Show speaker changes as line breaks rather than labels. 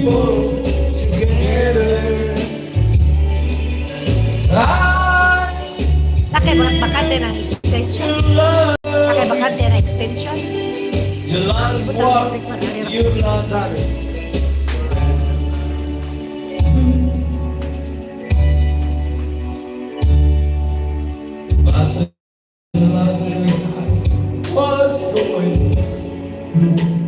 people together. I
Nakay bakante ng extension.
love
Nakay bakante ng extension.
you lost what you lost. But the lottery was going.